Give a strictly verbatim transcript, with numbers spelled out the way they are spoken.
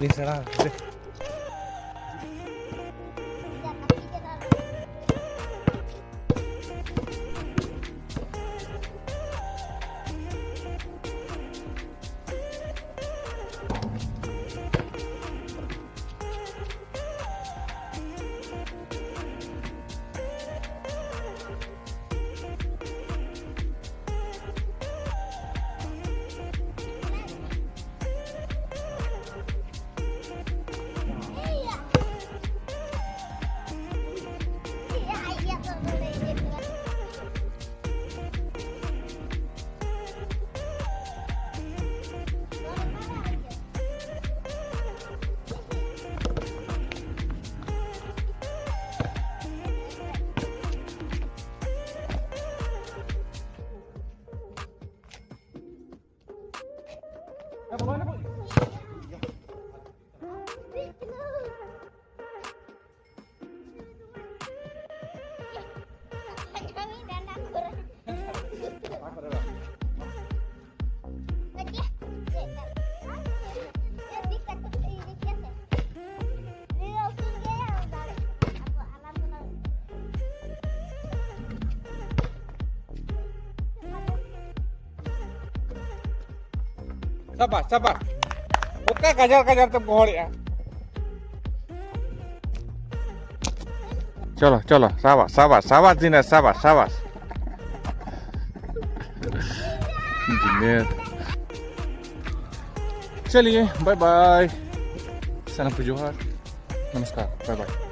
ᱥᱮᱬᱟ᱾ ᱥᱟᱵᱟᱥ, ᱥᱟᱵᱟᱥ᱾ ᱚᱠᱟ ᱜᱟᱡᱟᱲ ᱜᱟᱡᱟᱲ ᱛᱮᱢ ᱜᱚᱦᱚᱲᱮᱜᱼᱟ? ᱪᱚᱞᱚ, ᱪᱚᱞᱚ, ᱥᱟᱵᱟᱥ, ᱥᱟᱵᱟᱥ, ᱥᱟᱵᱟᱥ ᱫᱤᱱᱮᱥ, ᱥᱟᱵᱟᱥ, ᱥᱟᱵᱟᱥ᱾ ᱫᱤᱱᱮᱥ᱾ चलिए, बाय बाय। ᱥᱟᱱᱟᱢ ᱠᱚ ᱡᱚᱦᱟᱨ, ᱱᱚᱢᱚᱥᱠᱟᱨ, ᱵᱟᱭ ᱵᱟᱭ᱾